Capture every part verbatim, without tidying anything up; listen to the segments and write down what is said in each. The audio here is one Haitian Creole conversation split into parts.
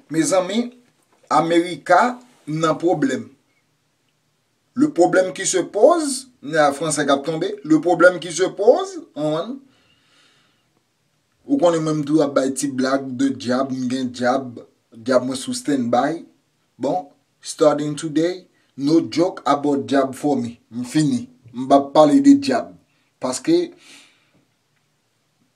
Mezanmi, Amerika nan pwoblèm. Le problème qui se pose, nan fransè k ap tonbe, le problème qui se pose, konprann? Ou konnen mwen m toujou ap bay ti blag de dyab, m gen dyab, dyab mwen sou standby. Bon, starting today, no joke about dyab for me. M fini. M p ap pale de dyab. Paske,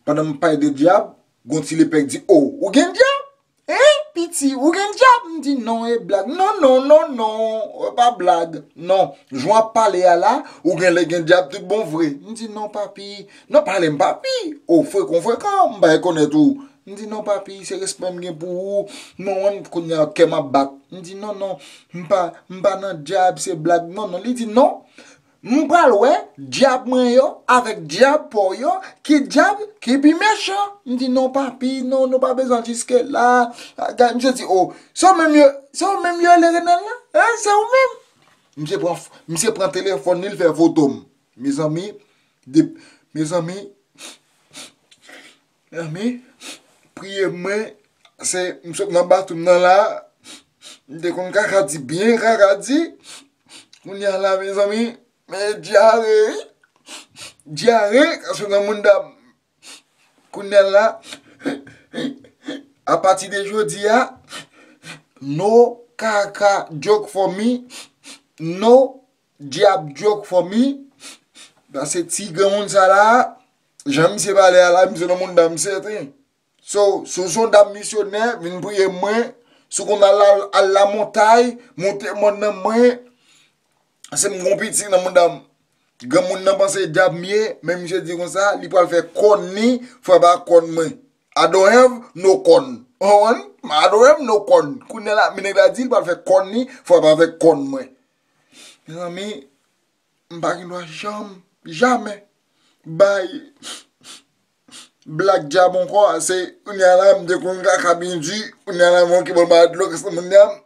pandan m pale de dyab, gon ti lepè k di, "Oh, ou gen dyab? Hein, piti, ou gen dyab?" M di, "Non, e blag." "Non, non, non, non, e pa blag. Non, jan w ap pale a la, ou genlè gen dyab tout bon vre." M di, "Non, papi, non, pale m papi. Ou frekan, frekan, m pa rekonèt ou." M di, "Non, papi, se respè m gen pou ou. Non, kounye a kè m ap bat." M di, "Non, non, m pa, m pa nan dyab, se blag." Non, non, li di, "Non, m pral wè dyab mwen yo avèk dyab pa w yo, ki dyab ki pi mechan." M di, "Non, papi, non, nou pa bezwen jiske la." Gade, misye di, "Oh, se ou menm yo, se ou menm yo rele Renal la? Hein, se ou menm?" Misye pran, misye pran telefòn li, l fè foto m. Mezanmi, de, mezanmi, mezanmi, priye mwen, se, m sot nan batwoup nan la, m te konn kaka di, byen kaka di, kounye a la, mezanmi, men dyare, dyare, ka sot nan mouda m. Kounye a la, apati de jodi a, no kaka joke for me, no dyab joke for me, paske ti granmoun sa la, jan misye pale a la, misye nan mouda m sèten. So, si w se yon dam misyonè, vin priye mwen, si w konn al, al, al lamontay, monte mòn nan mwen, se m gon piti nan mouda m. Granmoun nan panse dyab m ye, men misye di konsa, li pral fè kòn li, fò pa kòn mwen. I don't have no kòn. Ou konprann? I don't have no kòn. Kounye a la, men nèg la di, li pral fè kòn li, fò pa fè kòn mwen. Mezanmi, m pa gen dwa janm, jamè, bay blag dyab ankò. Se, kounye a la, m te konn kaka byen di, kounye a la, mwen ki bon ba dlo, kè sa moun nan.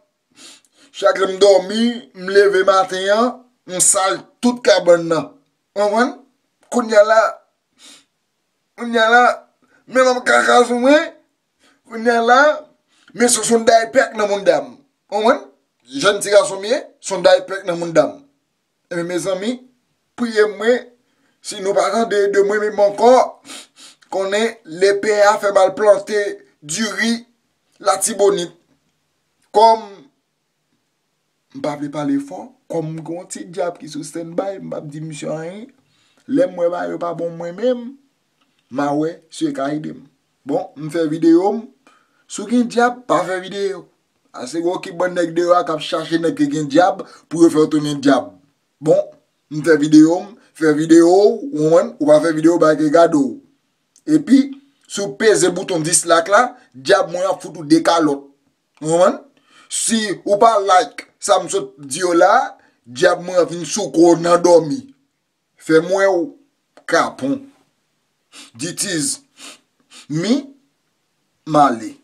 Chak lè m dòmi, m leve maten an, m sal tout kabann nan. Ou konprann? Kounye a la, kounye a la, men m ap kaka sou mwen. Kounye a la, men se, se yon daypèk nan mouda m. Ou konprann? Jèn ti gason m ye, se yon daypèk nan mouda m. Ebyen, mezanmi, priye mwen, si nou pa tande de mwen menm ankò, konnen lepè a fè m al plante diri Latibonit. Kòm m pa vle pale fò, kòm m gen yon ti dyab ki sou standby, m p ap di misye anyen. Lè m wè bagay yo pa bon mwen menm, m a wè si yo ka ede m. Bon, m fè videyo m. Si w gen dyab, pa fè videyo. Ase gwo ki bann nèg deyò a k ap chache nèg ki gen dyab pou yo fè w tounen dyab. Bon, m fè videyo m, fè videyo w, ou konprann, ou pa fè videyo, bagay ki gade w. Epi, si w peze bouton dislike la, dyab mwen ap fout ou de kalòt. Ou konprann? Si ou pa like sa m sot di yo la, dyab mwen ap vin sou kou w nan dòmi. Fè m wè w, kapon. Ditiz. Mi, m ale.